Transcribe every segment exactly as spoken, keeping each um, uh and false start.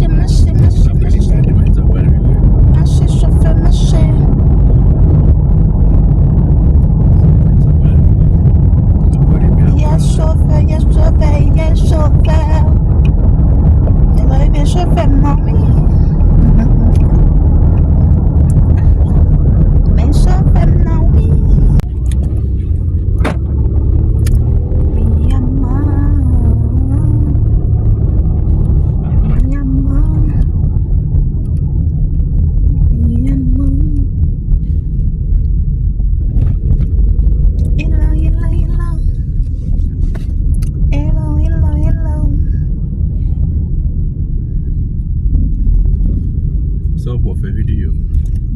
Mache, mache, mache, mache. Mache, chofè, mache. Yes, chofè, yes, chofè, yes, chofè. Mwen renmen chofè m nan, wi. Men chofè m nan, wi. Mi amor. Mi amor. Mi amor. Hello, hello, hello. Hello, hello, hello. Sa w pou fè videyo?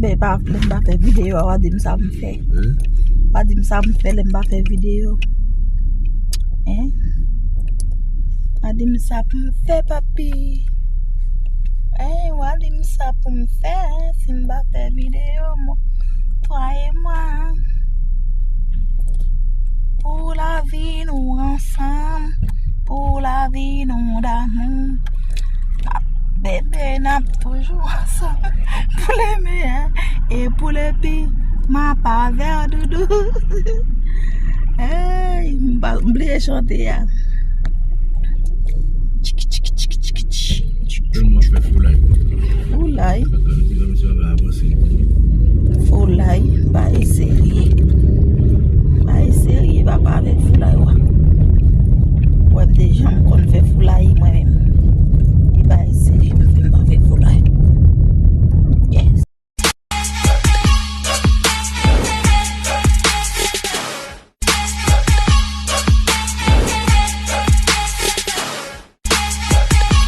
Ben, pa, lè m pa fè videyo, w a di m sa pou m fè. Hein? W a di m sa pou m fè lè m pa fè videyo. Hein? W a di m sa pou m fè, papi. Hein? W a di m sa pou m fè, si m pa fè videyo, mwen, toi et moi. Pou lavi nou ansanm, pou lavi nou damou. N ap bebe, n ap toujou ansanm. Pou le meilleur e pou le pire, m ap avè w, doudou. Hey, m pa, m bliye chante a. Tchiki, tchiki, tchiki, tchiki, tchiki. Tèlman fè foulay. Foulay. Foulay, ba ese.